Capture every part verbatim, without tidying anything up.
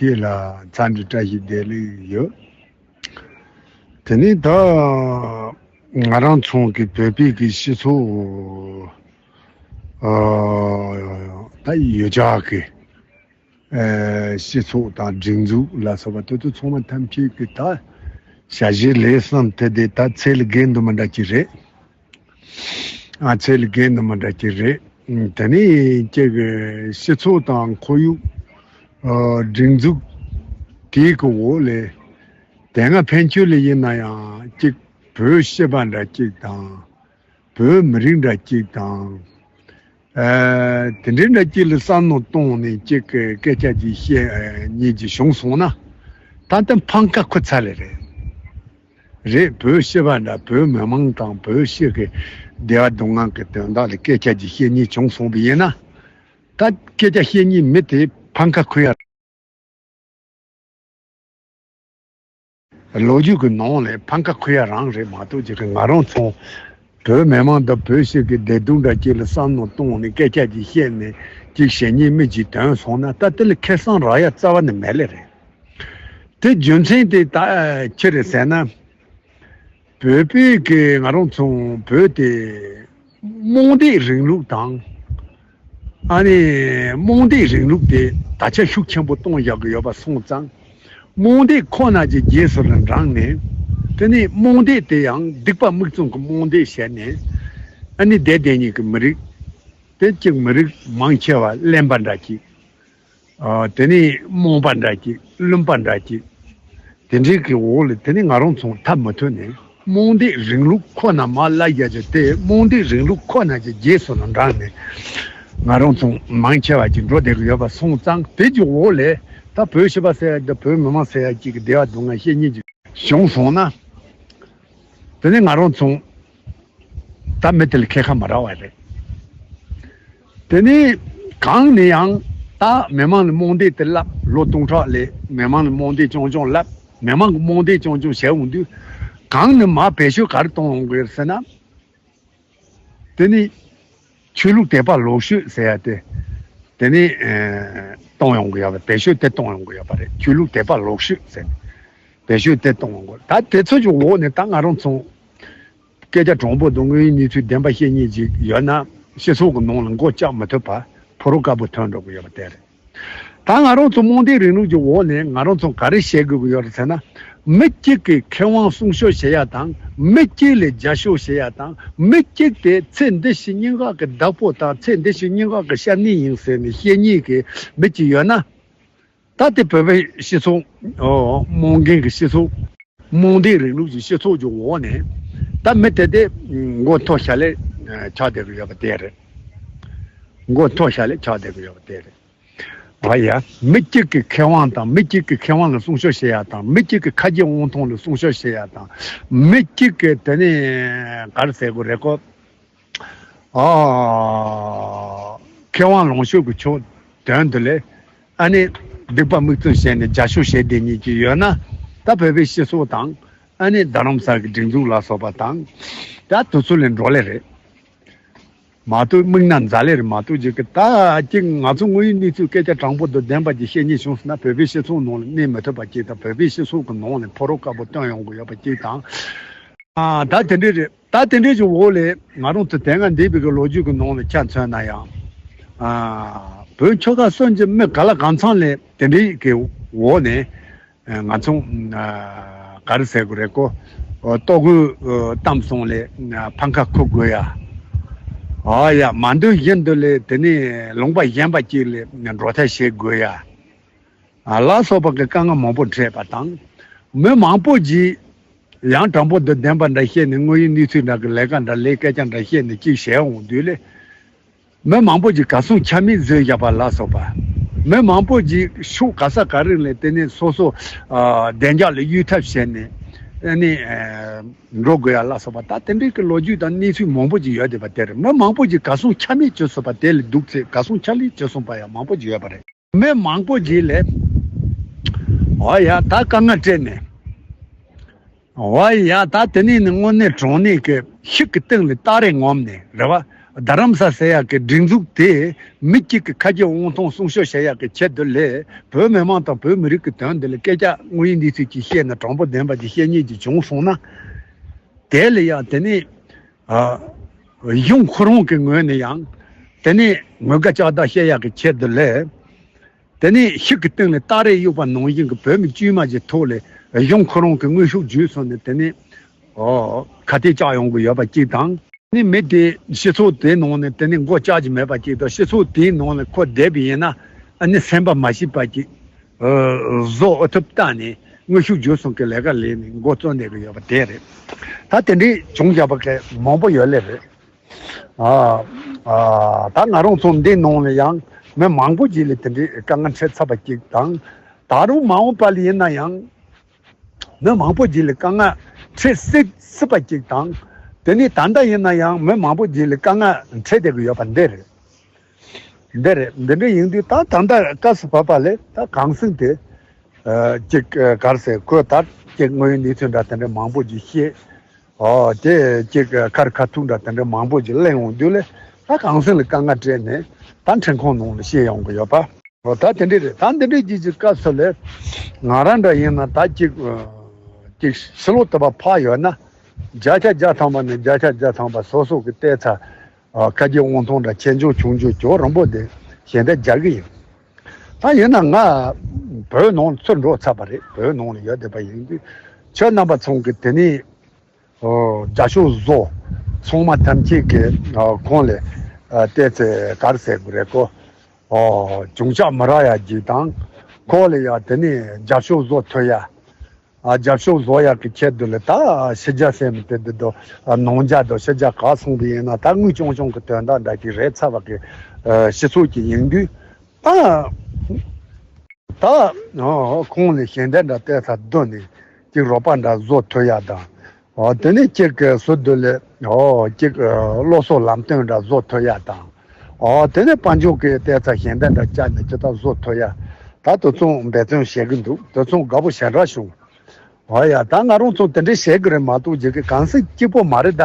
ཁྱེད་ལ་འཚམས་འདྲི་བཀྲ་ཤིས་བདེ་ལེགས་ཡོད། དེ་ནས་ད་ང་རང་ཚོ་གི་བོད་པའི་གི་སྤྱི་ཚོགས་ཨ་ད་ཡོད་ཅག་གི་ཨ་སྤྱི་ཚོགས་དང་སྒྲིག་འཛུགས་ལ་སོགས་པ་དེ་ཚོ་ཚང་མ་ཐམས་ཅད་ཀྱི་ད་ཞ་ཞི་ལས་བསམ་དེ་དེ་ད་ཚད་ལས་བརྒལ་འདུག་མ་འདྲ་ཅིག་རེད། ཨ་ཚད་ལས་བརྒལ་འདུག་མ་འདྲ་ཅིག་རེད། དེ་ནས་ཅིག་སྤྱི་ཚོགས་དང་ཁོར་ཡུག་ཨ་སྒྲིག་འཛུགས་དེའི་གི་འོག་ལས་དེ་སྔ་ཕན་ཆོད་ལས་ཡིན་ན་ཡང་ཅིག་བོད་སྤྱི་པ་འདྲ་ཅིག་དང་། བོད་མི་རིགས་འདྲ་གཅིག་དང་། ཨ་དེ་འདྲའི་འདྲ་གཅིག་ལ་བསམ་བློ་བཏང་ནས་གཅིག་གི་སྐད་ཆ་ཅིག་བཤད་ཨ་ཉིད་ཅིག་བྱུང་སོང་ན། ད་ལྟ་ཕམ་ཁ་ཁུ་ཚར་ལེ་རེད། རེད། བོད་སྤྱི་པ་འདྲ་བོད་མི་མང་དང་བོད་སྤྱི་གི་བདེ་བ་སྡུག་བསྔལ་གི་དོན་དག་ལ་སྐད་ཆ་ཅིག་བཤད་ཉིད་བྱུང་སོང་བ་ཡིན་ན། ད་སྐད་ཆ་བཤད་ཉིད་མི་དེ་ཕམ་ཁ་ཁུ་ཡ། ལོ་རྒྱུས་ཀྱི་ནང་ལས་ཕམ་ཁ་ཁུ་ཡ་རང་རེད་མ་གཏོགས་ཅིག་གི་ང་རང་ཚོ་བོད་མི་མང་དང་བོད་སྤྱི་གི་བདེ་སྡུག་འདྲ་གཅིག་ལ་བསམ་བློ་བཏང་ནས་སྐད་ཆ་ཅིག་བཤད་ནས་ཅིག་བྱེད་ཉེས་མི་ཅིག་ཐོན་སོང་ན་ད་དེ་ལ་ཁེ་བཟང་རག་ཡ་རྩ་བ་ནས་མེད་ལེ་རེད། དེ་རྒྱུ་མཚན་དེ་ད་ཅི་རེད་ཟེར་ན། བོད་པའི་གི་ང་རང་ཚོ་བོད་དེ་རྨོངས་དད་རིང་ལུགས་དང་། ཨ་ནི་རྨོངས་དད་རིང་ལུགས་དེ་ད་ཆ་ཤུགས་ཆེན་པོ་གཏོང་བཞག་གི་ཡོད་པ་སོང་ཙང་། རྨོངས་དད་ཁོ་ན་ཅིག་རྗེས་སུ་ལ་འབྲངས་ནས། དེ་ནས་རྨོངས་དད་དེ་ཡང་སྡིག་པ་མིག་བཙུམ་གྱི་རྨོངས་དད་བྱས་ནས། ཨ་ནི་བདེ་བདེ་ཉིད་ཀྱི་མི་རིགས་དེ་གཅིག་མི་རིགས་མང་ཆེ་བ་གླེན་པ་འདྲ་གཅིག་ཨ་དེ་ནས་རྨོངས་པ་འདྲ་གཅིག་བླུན་པ་འདྲ་གཅིག་དེ་འདྲའི་གི་འོག་ལ་དེ་ནས་ང་རང་ཚོ་ཐབས་མི་ཐུབ་ནས་རྨོངས་དད་རིང་ལུགས་ཁོ་ན་མར་བརླག་རྒྱུ་ཅིག་དེ་རྨོངས་དད་རིང་ལུགས་ཁོ་ན་ཅིག་རྗེས་སུ་ལ་འབྲངས་ནས་ང་རང་ཚོ་མང་ཆེ་བ་ཅིག་འགྲོ་བསྡད་ཀྱི་ཡོད་པ་སོང་ཙང་དེ་གི་འོག་ལས་ད་བོད་སྤྱི་པ་ཟེར་ཡ་དང་བོད་མི་མང་ཟེར་ཡ་གཅིག་གི་བདེ་བ་སྡུག་བསྔལ་བཤད་ཉིད་ཅིག་བྱུང་སོང་ན། དེ་ནས་ང་རང་ཚོ་ད་མི་དེ་ལ་ཁེ་ཁ་མ་རག་པ་རེད། དེ་ནས་གང་ནས་ཡང་ད་མི་མང་ལ་རྨོངས་དད་དེ་བསླབ། ལོ་སྟོང་ཕྲག་ལས་མི་མང་ལ་རྨོངས་དད་རྐྱང་རྐྱང་བསླབ། མི་མང་གི་རྨོངས་དད་རྐྱང་རྐྱང་བྱས་འོང་དུས་གང་ནས་མར་བེད་སྤྱོད་ག་རེ་གཏོང་ཡོང་གི་ཡོད་ཟེར་ན། དེ་ནི་ཆོས་ལུགས་དད་པ་ལོག་ཤོས་ཟེར་ཡ་དེ། དེ་ནི་ཨེ་གཏོང་ཡོང་གི་ཡོད་པ་བེད་སྤྱོད་དེ་གཏོང་ཡོང་གི་ཡོད་པ་རེད། ཆོས་ལུགས་དད་པ་ལོག་ཤོས་ཟེར་ནས་བེད་སྤྱོད་དེ་གཏོང་ཡོང་གི་ད་དེ་ཚོ་གི་འོག་ནས་ད་ང་རང་ཚོ་སྐད་ཆ་དྲང་པོ་དང་དངོས་ཡོད་གནས་ཚུལ་བདེན་པ་བཤད་ཉེས་ཅིག་ཡོད་ན་སྤྱི་ཚོགས་ཀྱི་ནང་ལ་མགོ་བཅག་མི་ཐུབ་པ་ཕོ་རོ་དཀར་པོ་ཐོན་འགྲོ་གི་ཡོད་པ་དེ་རེད། ད་ང་རང་ཚོ་རྨོངས་དད་རིང་ལུགས་ཀྱི་འོག་ནས་ང་རང་ཚོ་ག་རེ་བྱེད་དགོས་ཀྱི་ཡོད་རེད་ཟེར་ན། མི་གཅིག་གི་ཁེ་དབང་སྲུང་སྐྱོབ་བྱེད་ཡ་དང་། མི་གཅིག་ལ་རྒྱབ་སྐྱོར་བྱེད་ཡ་དང་། མི་གཅིག་དེ་ཚེ་འདི་ཕྱི་སྙིང་ཁག་གི་བདག་པོ་དང་ཚེ་འདི་ཕྱི་སྙིང་ཁག་གི་སྐྱབས་གནས་ཡིན་ཟེར་ནས་བཤད་མཁན་གྱི་མི་གཅིག་ཡོད་ན། ད་དེ་བོད་པའི་སྤྱི་ཚོགས་ཨོ་རྨོངས་རྒན་གྱི་སྤྱི་ཚོགས་རྨོངས་དད་རིང་ལུགས་ཀྱི་སྤྱི་ཚོགས་ཀྱི་འོག་ནས་ད་མི་དེ་དེ་མགོ་མཐོ་ཤ་ལས་ཆགས་བསྡད་ཀྱི་ཡོད་པ་དེ་རེད། མགོ་མཐོ་ཤ་ལས་ཆགས་བསྡད་ཀྱི་ཡོད་པ་དེ་རེད། ཨ་ཡ། མི་གཅིག་གི་ཁེ་དབང་དང་མི་གཅིག་གི་ཁེ་དབང་ལ་སྲུང་སྐྱོབ་བྱེད་ཡ་དང་མི་གཅིག་གི་ཁ་རྗེ་དབང་ཐང་ལ་སྲུང་སྐྱོབ་བྱེད་ཡ་དང་མི་གཅིག་གི་དེ་ནས་ག་རེ་ཟེར་དགོས་རེད་ཀོ། ཨ། ཁེ་དབང་ལོངས་སྤྱོད་ཀྱི་ཕྱོགས་དོན་དུ་ལས་ཨ་ནི་སྡིག་པ་མིག་བཙུམ་བྱས་ནས་རྒྱབ་སྐྱོར་བྱེད་བསྡད་མཁན་ཅིག་ཡོད་ན་ད་བོད་པའི་སྤྱི་ཚོགས་དང་ཨ་ནི་རྡ་རམ་ས་གི་སྒྲིག་འཛུགས་ལ་སོགས་པ་དང་ད་དེ་ཚོ་ལས་འགྲོ་ལེ་རེད། མ་གཏོགས་མིག་ན་མཛའ་ལེ་རེད་མ་གཏོགས་ཅིག་གི་ད་ཅིག་ང་ཚོ་དངོས་ཡོད་གནས་ཚུལ་སྐད་ཆ་དྲང་པོ་དང་བདེན་པ་ཅིག་བཤད་ཉེས་བྱུང་སོང་ན་བོད་པའི་སྤྱི་ཚོགས་ནང་ལ་གནས་མི་ཐུབ་པ་ཅིག་དང་བོད་པའི་སྤྱི་ཚོགས་ཀྱི་ནང་ལ་ཕོ་རོ་དཀར་པོ་བཏོན་ཡོང་གི་ཡོད་པ་ཅིག་དང་། ཨ་ད་དེ་འདྲས་རེད། ད་དེ་འདྲས་ཀྱི་འོག་ལས་ང་རང་ཚོ་དེ་སྔ་འདས་པའི་གི་ལོ་རྒྱུས་ཀྱི་ནང་ལ་ཆ་མཚོན་ན་ཡང་། ཨ་བོད་ཆོལ་ཁ་གསུམ་གྱི་མི་ག་ལ་གང་འཚམ་ལས་དེ་འདྲས་ཀྱི་འོག་ནས། ང་ཚོ་ག་རེ་ཟེར་དགོས་རེད་ཀོ། ལྟོ་གོས་བཏབ་སོང་ལས་ཕམ་ཁ་ཁུར་དགོས་ཡ། ཨ་ཡ་མ་འདོད་བཞིན་དུ་ལས་དེ་ནས་ལུང་པ་གཞན་པ་ཅིག་ལས་འགྲོ་ཐབས་བྱེད་དགོས་ཡ། ལ་སོགས་པ་གི་དཀའ་ངལ་མང་པོ་འཕྲད་པ་དང་། མི་མང་པོ་ཅིག་ཡང་དྲང་པོ་འདི་བདེན་པ་འདྲ་བཤད་ནས་དངོས་ཡོད་གནས་ཚུལ་འདྲ་གི་ལས་ཀ་འདྲ་ལས་སྐད་ཆ་འདྲ་བཤད་ནས་ཅིག་བྱས་འོང་དུས་ལས། མི་མང་པོ་ཅིག་གར་སོང་ཆ་མེད་བཟོས་བཞག་པ་ལ་སོགས་པ། མི་མང་པོ་ཅིག་ཕྱོགས་ག་ས་ག་རེ་ལས་དེ་ནས་སོ་སོ་ཨ་བདེ་འཇགས་ལ་གཡོལ་ཐབས་བྱས་ནས་ཨ་ནི་ཨ་འགྲོ་དགོས་ཡ་ལ་སོགས་པ་ད་དེ་འདྲའི་གི་ལོ་རྒྱུས་དང་གནས་ཚུལ་མང་པོ་ཅིག་ཡོད་བསྡད་པ་དེ་རེད། མི་མང་པོ་ཅིག་གར་སོང་ཆ་མེད་བྱས་སོང་པ་དེ་ལས་སྡུག་ཚེ་གར་སོང་ཆ་ལེ་བྱས་སོང་པ་ཡང་མང་པོ་ཅིག་ཡོད་པ་རེད། མི་མང་པོ་ཅིག་ལས་འོ་ཡ་ད་དཀའ་ངལ་སྤྲད་ནས། འོ་ཡ་ད་དེ་ནས་ནི་དངོས་གནས་དྲང་གནས་ཀྱི་ཤིག་གི་སྟེང་ལ་སྟ་རེ་ངོམ་ནས་རེད་བ། རྡ་རམ་ས་ཟེར་ཡག་གི་སྒྲིག་འཛུགས་དེ་མི་གཅིག་གི་ཁ་རྗེ་དབང་ཐང་སྲུང་སྐྱོབ་བྱེད་ཡག་གི་ཆེད་དུ་ལས་བོད་མི་མང་དང་བོད་མི་རིགས་ཀྱི་དོན་དུ་ལས་སྐད་ཆ་དངོས་ཡོད་གནས་ཚུལ་ཅིག་བཤད་ན་དྲང་པོ་བདེན་པ་ཅིག་བཤད་མཁན་ཅིག་བྱུང་སོང་ན། དེ་ལ་ཡང་དེ་ནི་ཨ་གཞུང་ཁོ་རང་གི་ངོས་ནས་ཡང་དེ་ནི་ངོ་དགའ་ལྕག་རྟགས་བཤད་ཡག་གི་ཆེད་དུ་ལས། དེ་ནས་ཤིག་གི་སྟེང་ལ་སྟ་རེ་གཡུག་པ་ནང་བཞིན་གྱི་བོད་མི་དཀྱུས་མ་ཞིག་ཐོག་ལ་གཞུང་ཁོ་རང་གི་དངོས་ཤུགས་བརྒྱུད་སོང་ནས་དེ་ནས་ཨོ་ཁ་གཏད་བཅག་ཡོང་གི་ཡོད་པ་གཅིག་དང་། ནི་མི་དེ་སྤྱི་ཚོགས་དེའི་ནང་ནས་དེ་ནས་མགོ་བཅག་གི་མེད་པ་གཅིག་དང་། སྤྱི་ཚོགས་དེའི་ནང་ལ་ཁོ་བསྡད་པ་ཡིན་ན་ཨ་ནི་སེམས་པ་མ་སྐྱིད་པ་གཅིག་བཟོ་ཨ་ཐུབ་ལྟ་ནས་དངོས་ཤུགས་བརྒྱུད་སོང་གི་ལས་ཀ་ལས་ནས་མགོ་བཙུགས་བསྡད་གི་ཡོད་པ་དེ་རེད། ད་དེ་འདྲའི་བྱུང་བཞག་པ་གི་མང་པོ་ཡོད་ལེ་རེད། ཨ་ཨ་ད་ང་རང་ཚོ་འདི་ནང་ལ་ཡང་མི་མང་པོ་ཅིག་ལ་དེ་འདྲའི་དཀའ་ངལ་འཕྲད་ཚར་བ་ཅིག་དང་། ད་རུང་མ་འོངས་པ་ལ་ཡིན་ན་ཡང་མི་མང་པོ་ཅིག་ལ་དཀའ་ངལ་འཕྲད་སྲིད་སྲིད་པ་ཅིག་དང་། དེ་ནས་ད་ལྟ་ཡིན་ན་ཡང་མི་མང་པོ་ཅིག་ལ་དཀའ་ངལ་འཕྲད་བསྡད་ཀྱི་ཡོད་པ་འདི་རེད། འདི་རེད། འདི་འདྲ་ཡིན་དུས་ད་ད་ལྟ་སྐབས་སུ་བབས་པ་ལས་ད་གངས་སེང་དེ་ཨ་ཅིག་ཨ་ག་རེ་ཟེར། ཁོས་ད་ཅིག་དངོས་ཡོད་གནས་ཚུལ་འདྲ་དེ་འདྲ་མང་པོ་ཅིག་བཤད། ཨོ་དེ་ཅིག་ཁར་ཁ་ཐུག་འདྲ་དེ་འདྲ་མང་པོ་ཅིག་གླེང་འོང་དུས་ལས་ད་གངས་སེང་ལ་དཀའ་ངལ་སྤྲད་ནས་ད་ཁྲིམས་ཁང་ནང་ལ་བཤད་ཡོང་གི་ཡོད་པ། ཨོ་ད་དེ་འདྲས་རེད། ད་འདི་འདྲས་ཅིག་གི་སྐབས་སུ་ལས་ང་རང་འདྲ་ཡིན་ན་ད་ཅིག་ཅིག་ཕྱི་ལོགས་དུ་བ་ཕག་ཡོད་ན་བརྒྱ་ཆ་བརྒྱ་ཐམ་པ་ནས་བརྒྱ་ཆ་བརྒྱ་ཐམ་པ་སོ་སོ་གི་ལྟས་ཚ་ཨ་ཁ་རྗེ་དབང་ཐང་འདྲ་ཆེ་འབྱུང་ཆུང་འབྱུང་ཇོ་རིན་པོ་དེ་ཞལ་འདེབས་རྒྱག་གི་ཡིན། ད་ཡིན་ན་ང་བོད་ནང་ཚུར་འགྲོ་ཚར་བ་རེད། བོད་ནང་ལ་ཡོད་བསྡད་པ་ཡིན་དུས་ཁྱོད་རྣམ་པ་ཚང་གི་དེ་ནས་ཨོ་རྒྱབ་སྐྱོར་བཟོ། ཚང་མ་ཐམས་ཅད་ཀྱི་ཨ་ཁོང་ལ་ཨ་བལྟས་ཚེ་ག་རེ་ཟེར་དགོས་རེད་གོ། ཨོ་གྱོང་ཆག་མི་རག་ཡ་གཅིག་དང་། ཁོ་ལ་ཡ་དེ་ནས་རྒྱབ་སྐྱོར་བཟོ་ཐུབ་ཡ། ཨ་རྒྱབ་སྐྱོར་བཟོ་ཡག་གི་ཆེད་དུ་ལ་ད་ཕྱི་རྒྱལ་སེམས་དེ་འདི་དུ་ཨ་ནང་རྒྱལ་དུ་ཕྱི་རྒྱལ་ག་སོང་དུ་ཡིན་ན་ད་དངུལ་ཆུང་ཆུང་གི་དོན་དག་འདྲ་ཅིག་རེད་ཚར་བ་གི་ཨ་སྤྱི་ཚོགས་ཀྱི་ཡིན་དུས་ད་ད་ཨ་ཁོང་ལ་ཞལ་འདེབས་འདྲ་བལྟས་ཚར་དུས་ནས་ཅིག་རོགས་པ་འདྲ་བཟོ་ཐུབ་ཡ་དང་། ཨོ་དེ་ནས་ཅིག་གི་སུ་དུ་ལས་ཨོ་ཅིག་སློབ་གསོ་ལམ་སྟོན་འདྲ་བཟོ་ཐུབ་ཡ་དང་། ཨོ་དེ་ནས་དཔལ་འབྱོར་གྱི་བལྟས་ཚར་ཞལ་འདེབས་འདྲ་བཅར་ནས་ཅི་ལྟར་བཟོ་ཐུབ་ཡ། ད་དུ་ཚོང་འབད་བརྩོན་བྱེད་ཀྱི་འདུག་དུ་ཚོང་དགའ་པོ་ཞེ་དྲག་བྱུང་། ཨོ་ཡ་ད་ང་རང་ཚོ་དེ་འདྲའི་བྱེད་ཀྱི་རེད་མ་གཏོགས་ཅིག་གི་གངས་སེང་གཅིག་པོ་མ་རེད་ད།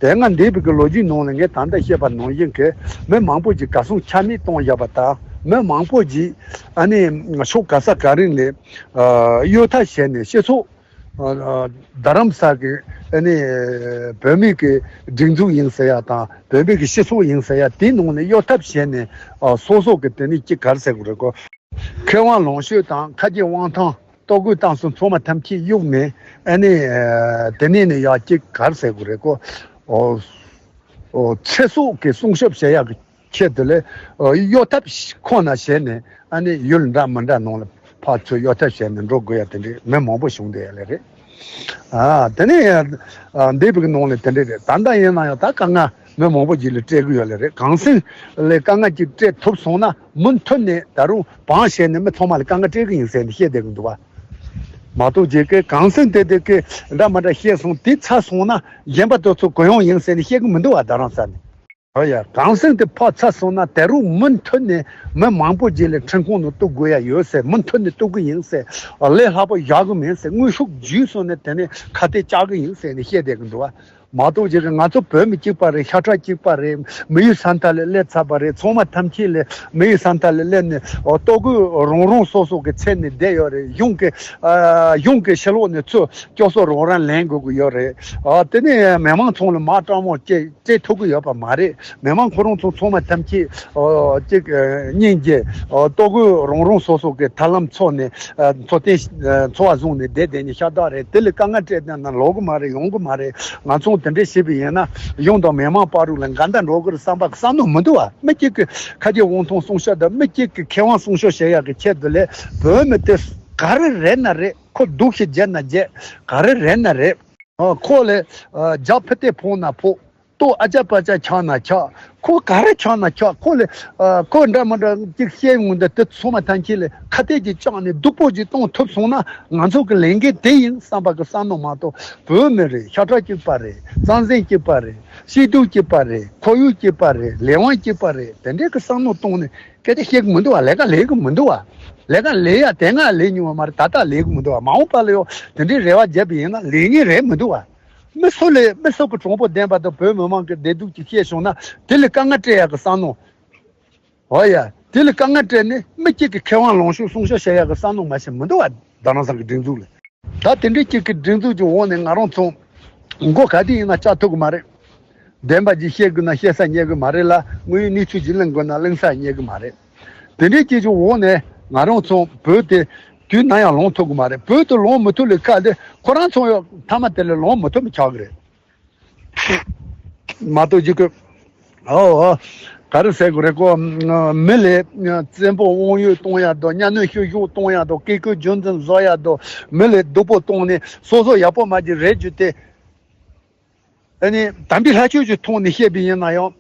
དེ་སྔ་འདས་པའི་གི་ལོ་རྒྱུས་ནང་ལ་ངས་ད་ལྟ་བཤད་པ་ནང་བཞིན་གྱི་མི་མང་པོ་ཅིག་གར་སོང་ཆ་མེད་གཏོང་བཞག་པ་དང་མི་མང་པོ་ཅིག་ཨ་ནི་ཕྱོགས་ག་ས་ག་རིང་ལས་གཡོལ་ཐབས་བྱས་ནས་སྤྱི་ཚོགས་རྡ་རམ་ས་གི་ཨ་ནི་བོད་མི་གི་སྒྲིག་འཛུགས་ཡིན་ཟེར་ཡ་དང་བོད་མི་གི་སྤྱི་ཚོགས་ཡིན་ཟེར་ཡ་དེའི་ནང་ནས་གཡོལ་ཐབས་བྱས་ནས་སོ་སོ་གི་དེ་ནི་ཅི་ག་རེ་ཟེར་དགོས་རེད་གོ། མཁས་དབང་ལོངས་སྤྱོད་དང་ཁ་རྗེ་དབང་ཐང་ལྟོ་གོས་བཏང་སོང་ཚང་མ་ཐམས་ཅད་གཡུགས་ནས་ཨ་ནི་དེ་ནས་ནི་ཡ་ཅི་ག་རེ་ཟེར་དགོས་རེད་གོ། ཚེ་སྲོག་གི་སྲུང་སྐྱོབ་བྱེད་ཡག་གི་ཆེད་དུ་ལས་གཡོ་ཐབས་ཁོ་ན་བྱས་ནས་ཨ་ནི་ཡུལ་འདྲ་མི་འདྲ་ནང་ལ་ཕར་ཚུར་གཡོ་ཐབས་བྱས་ནས་འགྲོ་དགོས་ཡ་དེ་འདྲའི་མི་མང་པོ་བྱུང་བསྡད་ཡ་ལེ་རེད། ཨ་དེ་ནས་འདས་པའི་ནང་ལ་དེ་འདྲའི་རེད། ད་ལྟ་ཡིན་ན་ཡང་ད་དཀའ་ངལ་མི་མང་པོ་ཅིག་ལ་སྤྲད་གི་ཡོད་ལེ་རེད། གངས་སེང་ལ་དཀའ་ངལ་ཅིག་སྤྲད་ཐུབ་སོང་ན་མུ་མཐུད་ནས་ད་རུང་བང་བྱས་ནས་མི་ཚང་མ་ལ་དཀའ་ངལ་སྤྲད་གི་ཡིན་ཟེར་ནས་བཤད་བསྡད་གི་འདུག་བ། མ་གཏོགས་ཅིག་གི་གངས་སེང་དེ་དེ་གི་འདྲ་མི་འདྲ་བཤད་སོང་དེ་ཚར་སོང་ན་གཞན་པ་དེ་ཚོ་གུ་ཡངས་ཡིན་ཟེར་ནས་བཤད་གི་མི་འདུག་བ། རྡ་རམ་ས་ནས། ཨོ་ཡ་གངས་སེང་དེ་ཕར་ཚར་སོང་ན་དེ་རུ་མུ་མཐུད་ནས་མི་མང་པོ་ཅིག་ལ་ཁྲིམས་ཁང་ནང་གཏུག་དགོས་ཡ་ཡོད་ཟེར། མུ་མཐུད་ནས་གཏུག་གི་ཡིན་ཟེར། ལས་སླ་པོ་བཞག་གི་མིན་ཟེར། དངོས་ཤུགས་བརྒྱུད་སོང་ནས་དེ་ནས་ཁ་གཏད་བཅག་གི་ཡིན་ཟེར་ནས་བཤད་བསྡད་གི་འདུག་བ། མ་གཏོགས་ཅིག་གི་ང་ཚོ་བོད་མི་གཅིག་པ་རེད། ཤ་ཁྲག་གཅིག་པ་རེད། མི་ཡུལ་ས་མཐའ་ལ་སླེབས་ཚར་བ་རེད། ཚང་མ་ཐམས་ཅད་ལ་མི་ཡུལ་ས་མཐའ་ལ་སླེབས་ནས་ཨོ་ལྟོ་གོས་རང་རང་སོ་སོ་གི་འཚོལ་ནས་བསྡད་ཡོད་རེད། གཞུང་གི་ཨ་གཞུང་གི་ཕྱི་ལོགས་ནས་ཚུར་སྐྱོབ་གསོ་རང་རང་ལེན་དགོས་ཀྱི་ཡོད་རེད། ཨ་དེ་ནས་མི་མང་ཚང་ལ་མ་སྤྲང་མོ་སྐྱེ། སྤྲད་ཐུབ་ཀྱི་ཡོད་པ་མ་རེད། མི་མང་ཁོ་རང་ཚོ་ཚང་མ་ཐམས་ཅད་ཨོ་ཅིག་ཨ་སྙིང་རྗེ་ཨོ་ལྟོ་གོས་རང་རང་སོ་སོ་གི་ཐབས་ལམ་འཚོལ་ནས་ཨ་འཚོ་རྟེན་ཨ་འཚོ་བ་བཟུང་ནས་བསྡད་བསྡད་ནས་ཤ་སྟག་རེད། དེ་ལས་དཀའ་ངལ་སྤྲད་བསྡད་ན་ལོག་གི་མ་རེད། ཡོང་གི་མ་རེད། ང་ཚོ་དེ་འདྲས་བྱས་པ་ཡིན་ན་གཞུང་དང་མི་མང་བར་དུ་ལ་འགལ་ཟླ་འགྲོ་གི་རེད་བསམ་པ་བསམ་མནོ་མི་འདུག་བ། མི་གཅིག་གི་ཁ་རྗེ་དབང་ཐང་སྲུང་སྐྱོབ་དང་མི་གཅིག་གི་ཁེ་དབང་སྲུང་སྐྱོབ་བྱེད་ཡག་གི་ཆེད་དུ་ལས་བོད་མི་དེ་ག་རེ་རེད་ན་རེད། ཁོ་སྡུག་ཞིག་བརྒྱབ་ན་བརྒྱབ། ག་རེ་རེད་ན་རེད། ཨ་ཁོ་ལས་ཨ་རྒྱབ་ཕུ་ཏེ་ཕོག་ན་ཕོག་ལྟོ་ཨ་ཅག་པ་ཅག་འཁྱག་ན་འཁྱག་ཁོ་ག་རེ་འཁྱག་ན་འཁྱག་ཁོ་ལས་ཨ་ཁོ་འདྲ་མི་འདྲ་ཅིག་བཤད་འོང་དུས་དེ་ཚང་མ་ཐམས་ཅད་ལས་ཁ་གཏད་ཅིག་བཅག་ནས་སྡུག་པོ་ཅིག་གཏོང་ཐུབ་སོང་ན་ང་ཚོ་གི་ལས་འགན་དེ་ཡིན་བསམ་པ་གི་བསམ་མནོ་མ་གཏོགས་བོད་མི་རེད། ཤ་ཁྲག་གཅིག་པ་རེད། རྩ་འཛིན་གཅིག་པ་རེད། སྐྱིད་སྡུག་གཅིག་པ་རེད། ཁོར་ཡུག་གཅིག་པ་རེད། ལས་དབང་གཅིག་པ་རེད། དེ་འདྲའི་གི་བསམ་མནོ་གཏོང་ནས་གལ་ཏེ་བཤད་གི་མི་འདུག་བ། ལས་ཀ་ལས་གི་མི་འདུག་བ། ལས་ཀ་ལས་ཡ་དེ་སྔ་ལས་མྱོང་བ་མ་རེད། ད་ལྟ་ལས་གི་མི་འདུག་བ། མ་འོངས་པ་ལ་ཡོ་དེ་འདྲའི་རེ་བ་བརྒྱབ་པ་ཡིན་ན་ལས་ངན་རེད་མི་འདུག་བ། མི་སུ་ལས་མི་སུ་གི་གྲོང་པོ་བདེན་པ་དང་བོད་མི་མང་གི་བདེ་སྡུག་ཅིག་བཤད་བྱུང་ན་དེ་ལས་དཀའ་ངལ་སྤྲད་ཡག་གི་བསམ་མནོ། ཨོ་ཡ། དེ་ལས་དཀའ་ངལ་སྤྲད་ནས་མི་གཅིག་གི་ཁེ་དབང་ལོངས་སྤྱོད་སྲུང་སྐྱོབ་བྱེད་ཡག་གི་བསམ་མནོ་མ་ཞིག་མི་འདུག་བ། རྡ་རམ་ས་གི་སྒྲིག་འཛུགས་ལ། ད་དེ་འདྲའི་གཅིག་གི་སྒྲིག་འཛུགས་ཀྱི་འོག་ནས་ང་རང་ཚོ་མགོ་ག་དུས་ཡིན་ན་བཅག་ཐུབ་ཀྱི་མ་རེད། བདེན་པ་ཅིག་བཤད་དགོས་ན་བཤད་ས་རྙེད་ཀྱི་མ་རེད་ལ། དངོས་ཡོད་གནས་ཚུལ་ཅིག་གླེང་དགོས་ན་གླེང་ས་རྙེད་ཀྱི་མ་རེད། དེ་འདྲའི་གཅིག་གི་འོག་ནས་ང་རང་ཚོ་བོད་དེ་དུས་ནམ་ཡང་ལོངས་ཐུབ་ཀྱི་མ་རེད། བོད་དུ་ལོངས་མི་ཐུབ་ལས་ཁ་དེ་ཁོ་རང་ཚོ་ཡང་མཐའ་མ་དེ་ལས་ལོངས་མི་ཐུབ་མི་ཆགས་ཀྱི་རེད། མ་གཏོགས་ཅིག་གི། ཨོ་ཨོ། ག་རེ་ཟེར་དགོས་རེད་གོ། མི་ལས་བཙན་པོ་དབང་ཡོད་གཏོང་ཡག་དང་གཉའ་གནོན་བཤུ་གཞོག་གཏོང་ཡག་དང་བཀས་བཀོད་རྒྱུད་འཛིན་བཟོ་ཡག་དང་མི་ལས་སྡུག་པོ་གཏོང་ནས་སོ་སོ་ཡག་པོ་མ་གྱུར་རེད་རྒྱུ་དེ། ཨ་ནི་དམ་པའི་ལྷ་ཆོས་ཀྱི་ཐོག་ནས་བཤད་པ་ཡིན་ན་ཡང་།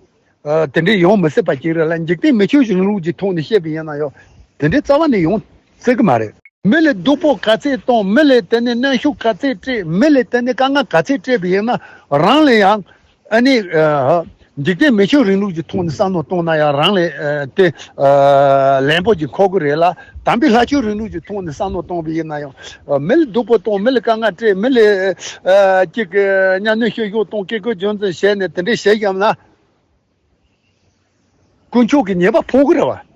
ཨ། དེ་འདྲའི་ཡོང་མི་སྲིད་པ་ཅིག་རེད་ལ། འཇིག་རྟེན་མི་ཆོས་ཀྱི་རིང་ལུགས་ཀྱི་ཐོག་ནས་བཤད་པ་ཡིན་ན་ཡང་དེ་འདྲའི་རྩ་བ་ནས་ཡོང་སྲིད་ཀྱི་མ་རེད། མི་ལ་སྡུག་པོ་ག་ཚད་གཏོང་། མི་ལ་དེ་ནས་གནོན་ཤུགས་ག་ཚད་སྤྲད། མི་ལ་དེ་ནས་དཀའ་ངལ་ག་ཚད་སྤྲད་པ་ཡིན་ན་རང་ལ་ཡང་། ཨ་ནི། ཨ། འཇིག་རྟེན་མི་ཆོས་རིང་ལུགས་ཀྱི་ཐོག་ནས་བསམ་བློ་གཏོང་ན་ཡང་རང་ལ། ཨ། དེ། ཨ། ལན་པོ་ཅིག་འཁོར་གི་རེད་ལ། དམ་པའི་ལྷ་ཆོས་རིང་ལུགས་ཀྱི་ཐོག་ནས་བསམ་བློ་གཏོང་བ་ཡིན་ན་ཡང་། ཨ། མི་ལ་སྡུག་པོ་གཏོང་། མི་ལ་དཀའ་ངལ་སྤྲད། མི་ལ། ཨ། ཅིག་གི་གཉའ་གནོན་བཤུ་གཞོག་གཏོང་། བཀས་བཀོད་རྒྱུད་འཛིན་བྱས་ནས་དེ་འདྲས་བྱས་བཞག་ན། དཀོན་མཆོག་གི་ཉེས་པ་ཕོག་གི་རེད་བ།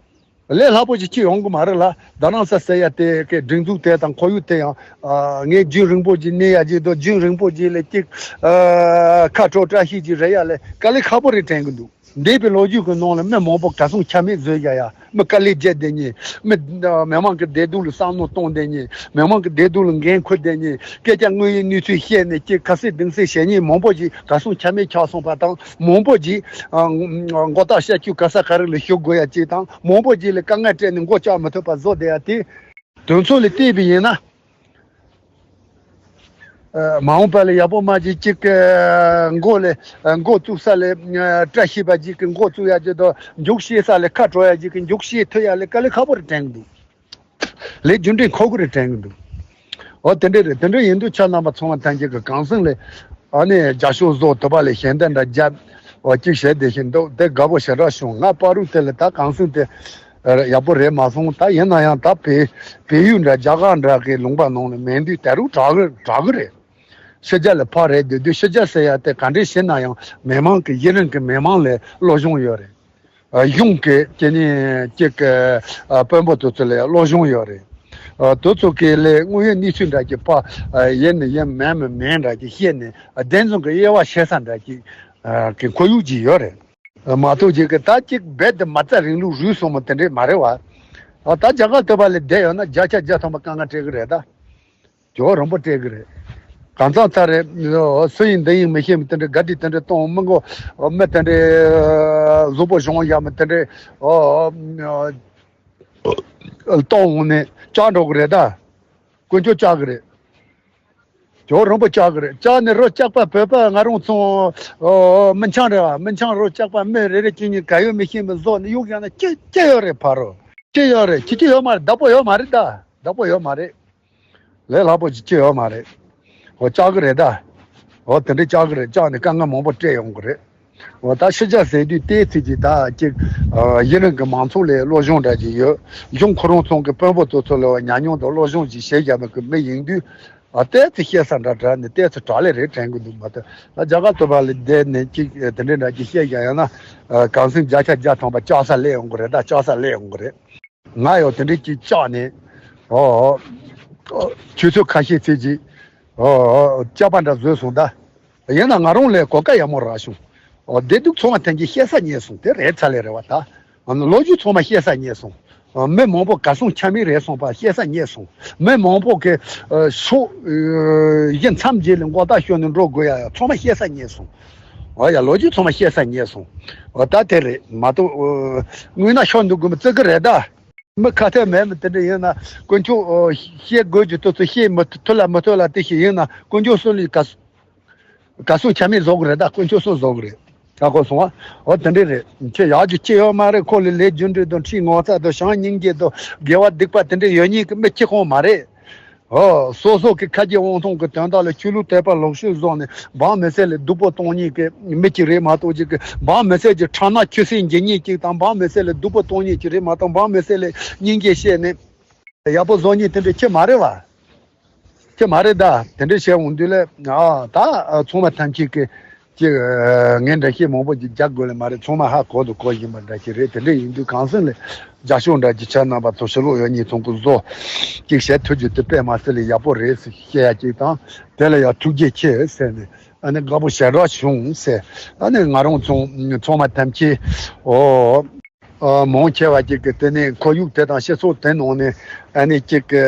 ལས་སླ་པོ་ཞིག་ཅི་ཡོང་གི་མ་རེད་ལ། རྡ་རམ་ས་ཟེར་ཡ་དེ་གི་སྒྲིག་འཛུགས་དེ་དང་ཁོར་ཡུག་དེ་ཡང་། ཨ། ངས་རྒྱུན་རིང་པོ་ཞིག་གནས་ཡ་ཅིག་དང་། རྒྱུན་རིང་པོ་ཞིག་ལ་ཅིག་ཨ། ཁ་དྲོ་བཀྲ་ཤིས་ཅིག་རེད་ཡ་ལས་དཀའ་ལས་ཁག་པོ་རེད་དྲན་གི་འདུག་འདས་པའི་ལོ་རྒྱུས་ཀྱི་ནང་ལ་མི་མང་པོ་གར་སོང་ཆ་མེད་བཟོས་བཞག་ཡ། མི་དཀའ་ལས་བརྒྱབ་བསྡད་མཁན། མི། ཨ། མི་མང་གི་བདེ་སྡུག་ལ་བསམ་བློ་གཏོང་བསྡད་མཁན། མི་མང་གི་བདེ་སྡུག་ལ་འགན་འཁུར་བསྡད་མཁན། སྐད་ཆ་དངོས་ཡོད་གནས་ཚུལ་བཤད་ནས་ཅིག་ཁ་གསལ་གདེང་གསལ་བྱེད་མཁན་མང་པོ་ཞིག་གར་སོང་ཆ་མེད་ཆགས་སོང་བ་དང་། མང་པོ་ཞིག་ཨ། མགོ་ཐག་ཤ་ཆུ་ག་ས་ག་རེ་ལ་ཞུགས་དགོས་ཡ་ཅིག་དང་། མང་པོ་ཞིག་ལ་དཀའ་ངལ་སྤྲད་ནས་མགོ་བཅག་མི་ཐུབ་པ་བཟོ་བསྡད་ཡ་དེ། དོན་ཚན་ལ་བལྟས་པ་ཡིན་ན། ཨ། མ་འོངས་པ་ལ་ཡག་པོ་མ་ཅིག་ཅིག་གི་མགོ་ལ། ཨ། མགོ་བཙུགས་ས་ལ། ཨ། བཀྲ་ཤིས་པ་ཅིག་གི་མགོ་བཙུགས་ཡ་ཅིག་དང་། མཇུག་ཤེས་ས་ལ་ཁ་དྲོ་ཡ་ཅིག་གི་མཇུག་ཤེས་ཐུབ་ཡ་ལ་དཀའ་ལས་ཁག་པོ་རེད་དྲན་གི་འདུག་ལས་རྒྱུ་འབྲས་འཁོར་གི་རེད་དྲན་གི་འདུག་འོ་དེ་འདྲ་རེད། དེ་འདྲ་ཡིན་དུས་ཁྱེད་རྣམ་པ་ཚང་མ་ཐམས་ཅད་ཀྱིས་གངས་སེང་ལ་ཨ་ནི་རྒྱབ་སྐྱོར་བཟོ་ཐུབ་པ་ལ་ཞལ་འདེབས་འདྲ་བརྒྱབ། འོ་གཅིག་བྱས་བསྡད་བཞིན་འདུག་དེ་དགའ་པོ་ཞེ་དྲག་བྱུང་། ང་བར་དུ་དེ་ལ་ད་གངས་སེང་དེ་ཡག་པོ་རེད་མ་སོང་། ད་ཡིན་ན་ཡང་ད་བལ་བལ་ཡུལ་འདྲ་རྒྱ་གར་འདྲ་གི་ལུང་པ་ནང་ལ་མེད་དུས་ད་རུང་དྲག་གི་དྲག་གི་རེད། ཕྱི་རྒྱལ་ལ་ཕར་རེད་སྡོད་དུས་ཕྱི་རྒྱལ་ཟེར་ཡ་དེ་ག་འདྲས་བྱས་ན་ཡང་མི་མང་གི་ཡུན་རིང་གི་མི་མང་ལ་བློ་སྦྱོང་ཡོད་རེད། ཨ། གཞུང་གི་དེ་ནས་ཅིག་གི་ཨ། དཔོན་པོ་དེ་ཚོ་ལ་བློ་སྦྱོང་ཡོད་རེད། ཨ། དེ་ཚོ་གི་ལས་དངོས་ཡོད་གནས་ཚུལ་འདྲ་ཅིག་ཕར། ཨ། ཡིན་ནི་ཡིན་མིན་མིན་འདྲ་ཅིག་བཤད་ནས། ཨ། བདེན་རྫུན་གི་དབྱེ་བ་ཕྱེ་ས་འདྲ་ཅིག་ཨ། གི་ཁོར་ཡུག་ཅིག་ཡོད་རེད། ཨ། མ་གཏོགས་ཅིག་གི་ད་ཅིག་རྦད་དེ་མ་རྩ་རིང་ལུགས་རུལ་སོང་མོ་དེ་འདྲས་མ་རེད་བ། ཨ། ད་རྒྱ་གར་སྟོད་པ་ལ་བསྡད་ཡོད་ན་བརྒྱ་ཆ་བརྒྱ་ཐམ་པ་དཀའ་ངལ་འཕྲད་གི་རེད་ད། ཇོ་རིན་པོ་སྤྲད་གི་རེད། གང་ཚང་ཚ་རེད། སུ་ཡིན་འདི་ཡིན་མི་ཤེས་མི་དེ་འདྲ་ག་དྲི་དེ་འདྲ་གཏོང་མི་མགོ་མི་དེ་འདྲ་གཟུགས་པོ་གཞུང་ཡ་མི་དེ་འདྲ་གཏོང་འོང་ནས་བཅག་འགྲོ་གི་རེད་ད། དཀོན་མཆོག་བཅག་གི་རེད། ཇོ་རིན་པོ་བཅག་གི་རེད། བཅག་ནས་རོ་བཅག་པ་བོད་པ་ང་རང་ཚོ་མི་ཆང་རེད་བ། མི་ཆང་རོ་བཅག་པ་མི་རེ་རེ་གཅིག་གཉིས་ག་ཡོད་མི་ཤེས་མི་བཟོ་ནས་གཡུག་ཡང་ན་ཅི་ཅི་ཡོད་རེད་ཕ་རོ། ཅི་ཡོད་རེད། ཅི་ཅི་ཡོད་མ་རེད། བདག་པོ་ཡོད་མ་རེད་ད། བདག་པོ་ཡོད་མ་རེད། ལས་སླ་པོ་ཅིག་ཅི་ཡོད་མ་རེད། འོ་བཅག་གི་རེད་ད། འོ་དེ་འདྲ་བཅག་གི་རེད། བཅག་ནས་དཀའ་ངལ་མང་པོ་སྤྲད་ཡོང་གི་རེད། འོ་ད་ཕྱི་རྒྱལ་ཟེར་དུས་ཏོག་ཙམ་ཅིག་ད་ཅིག་ཨ། ཡུན་རིང་གི་མང་ཚོགས་ལ་བློ་སྦྱོང་འདྲ་ཅིག་ཡོད། གཞུང་ཁོ་རང་ཚོ་གི་དཔོན་པོ་ཚོ་ཚོ་ལ་ཉམས་མྱོང་དང་བློ་སྦྱོང་ཅིག་བྱས་བཞག་པའི་གི་མི་ཡིན་དུས། ཨ། ཏོག་ཙམ་བཤད་ས་འདྲ་འདྲ་ནས་ཏོག་ཙམ་དྲག་ལས་རེད་དྲན་གི་འདུག་མ་གཏོགས། ད་རྒྱ་གར་སྟོད་པ་ལ་བསྡད་ནས་ཅིག་དེ་འདྲ་འདྲ་ཅིག་བཤད་བཞག་ཡང་ན། ཨ། གངས་སེང་བརྒྱ་ཆ་བརྒྱ་ཐམ་པ་བཅག་ས་སླེབས་ཡོང་གི་རེད་ད། བཅག་ས་སླེབས་ཡོང་གི་རེད། ང་ཡང་དེ་འདྲའི་ཅིག་བཅག་ནས། ཨོ། ཨོ། ཆུ་ཚོད་ཁ་ཤས་ཙམ་ཅིག་ཨོ། ཨོ། བཅག་པ་འདྲ་བཟོས་སོང་ད། ཡིན་ན་ང་རང་ལ་གོ་སྐབས་ཡག་མོ་རག་བྱུང་། ཨོ། བདེ་སྡུག་ཚང་མ་ཐམས་ཅད་བཤད་ས་རྙེད་སོང་། དེ་རེད་ཚར་ལས་རེད་བ་ད། ཨ་ནི་ལོ་རྒྱུས་ཚང་མ་བཤད་ས་རྙེད་སོང་། ཨ། མི་མང་པོ་གར་སོང་ཆ་མེད་རེད་སོང་བ་བཤད་ས་རྙེད་སོང་། མི་མང་པོ་གི་ཨ། ཕྱོགས་ཨ། གཞི་མཚམས་བརྒྱད་ལ་མགོ་ཐག་ཤོར་ནས་འགྲོ་དགོས་ཡ་ཡ་ཚང་མ་བཤད་ས་རྙེད་སོང་། ཨོ་ཡ། ལོ་རྒྱུས་ཚང་མ་བཤད་ས་རྙེད་སོང་། ཨོ་ད་དེ་རེད་མ་གཏོགས། ཨ། དངོས་གནས་ཤོར་འདུག་དགོས་མི་བརྩི་གི་རེད་ད། མི་ཁ་ཐད་མེད་མི་དེ་འདྲ་ཡིན་ན་དཀོན་མཆོག་ཨ། བཤད་དགོས་ཀྱི་དུས་ཚོད་བཤད་མི་ཐུབ་ལ་མི་ཐུབ་ལ་དེ་ཞིག་ཡིན་ན་དཀོན་མཆོག་གསུམ་ལ་ག་ག་སུ་ཆ་མེད་བཟོ་གི་རེད་ད། དཀོན་མཆོག་གསུམ་བཟོ་གི་རེད། ཧ་གོ་སོང་ཨ། འོ་དེ་འདྲ་རེད། ཁྱེད་ཡག་རྒྱུ་ཅི་ཡོད་མ་རེད། ཁོ་ལ་ལས་རྒྱུ་འབྲས་དང་ཁྲིམས་ངོ་ཚ་དང་བྱམས་སྙིང་རྗེ་དང་དགེ་བ་སྡིག་པ་དེ་འདྲ་ཡོད་མཁན་གྱི་མི་གཅིག་ཁོང་མ་རེད། ཨོ། སོ་སོ་གི་ཁ་རྗེ་དབང་ཐང་གི་དོན་དག་ལ་ཆོས་ལུགས་དད་པ་ལོག་ཤུགས་བཟོ་ནས་འབངས་མི་སེར་ལ་སྡུག་པོ་གཏོང་མཁན་གྱི་མི་གཅིག་རེད་མ་གཏོགས་ཅིག་གི་འབངས་མི་སེར་གྱི་ཁྲག་ནག་ཆུ་སྲིན་འབྱིན་མཁན་གཅིག་དང་འབངས་མི་སེར་ལ་སྡུག་པོ་གཏོང་མཁན་གཅིག་རེད་མ་གཏོགས་འབངས་མི་སེར་ལ་སྙིང་རྗེ་བཤད་ནས་ཡག་པོ་བཟོ་མཁན་དེ་འདྲ་ཁྱེད་མ་རེད་བ། ཅི་མ་རེད་ད། དེ་འདྲ་བཤད་འོང་དུས་ལ་ཨ་ད་ཚང་མ་ཐམས་ཅད་ཀྱི་ཅིག་ངས་འགྲེལ་བཤད་མང་པོ་ཅིག་རྒྱག་དགོས་ལ་མ་རེད། ཚང་མ་ཧ་གོ་དང་གོ་བཞིན་པ་འདྲ་ཞིག་རེད། དེ་འདྲ་ཡིན་དུས་གང་ཟག་ལ་རྒྱབ་སྐྱོར་འདྲ་ཅིག་བྱས་གནང་བ་ཚོ་ཕྱི་ལོགས་ཡོད་ཉིས་ཚང་གི་བཟོ་ཅིག་བྱེད་ཐུབ་རྒྱུ་དེ་དཔེ་མ་སྲིད་ལ་ཡག་པོ་རེད་ཟེར་བཤད་ཡ་ཅིག་དང་། དེ་ལ་ཡང་ཐུགས་རྗེ་ཆེ་ཟེར་ནས་ཨ་ནི་དགའ་པོ་ཞེ་དྲག་བྱུང་ཟེར། ཨ་ནི་ང་རང་ཚང་ཚང་མ་ཐམས་ཅད་ཨོ། ཨ་མང་ཆེ་བ་ཅིག་གིས་དེ་ནས་ཁོར་ཡུག་དེ་དང་སྤྱི་ཚོགས་དེ་ནང་ནས་ཨ་ནི་ཅིག་གི་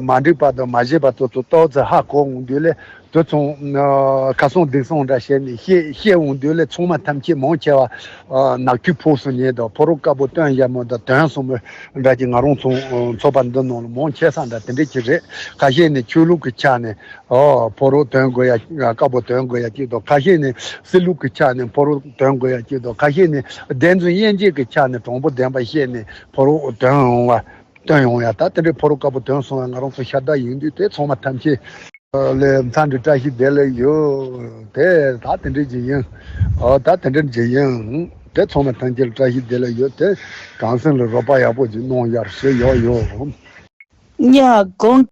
མ་འགྲིག་པ་དང་མ་བཞེས་པ་དེ་ཚོ་ཏོག་ཙམ་ཧ་གོ་འོང་དུས་ལས་དེ་ཚོ་ཨ་ཁ་སང་འདི་སང་འདྲ་བྱས་ནས་བཤད་བཤད་འོང་དུས་ལས་ཚང་མ་ཐམས་ཅད་མང་ཆེ་བ་ཨ་ནག་ཆུ་ཕོག་སོང་ཉེ་དང་ཕོ་རོག་དཀར་པོ་སྟོན་བཞག་མོ་དང་དོན་སོང་མོ་འདྲ་ཅིག་ང་རང་ཚོ་ཚོགས་པ་འདི་ནང་ལ་མང་ཆེ་ས་འདྲ་དེ་འདྲ་ཅིག་རེད། ཁ་ཤས་ནས་ཆོས་ལུགས་ཀྱི་ཆ་ནས། ཨོ་ཕོ་རོག་དོན་དགོས་ཡ་དཀར་པོ་དོན་དགོས་ཡ་གཅིག་དང་། ཁ་ཤས་ནས་སྲིད་ལུགས་ཀྱི་ཆ་ནས་ཕོ་རོག་དོན་དགོས་ཡ་གཅིག་དང་། ཁ་ཤས་ནས་བདེན་རྫུན་དབྱེ་འབྱེད་ཀྱི་ཆ་ནས་དྲང་པོ་བདེན་པ་བཤད་ནས་ཕོ་རོག་དོན་ཡོང་བ་སྟོན་ཡོང་ཡ། ད་དེ་འདྲའི་ཕོ་རོག་དཀར་པོ་དོན་སོང་བ་ང་རང་ཚོ་ཤ་སྟག་ཡིན་དུས་དེ་ཚང་མ་ཐམས་ཅད་ལས་མཚམས་འདྲི་བཀྲ་ཤིས་བདེ་ལེགས་ཡོད་དེ། ད་དེ་འདྲའི་ཅིག་ཡིན། ཨོ་ད་དེ་འདྲའི་ཅིག་ཡིན། དེ་ཚང་མ་ཐམས་ཅད་ལ་བཀྲ་ཤིས་བདེ་ལེགས་ཡོད་དེ། གང་ཟག་ལ་རོགས་པ་ཡག་པོ་ཅིག་གནང་ཡར་ཞུ་ཡོད་ཡོད། ཉ་གོང་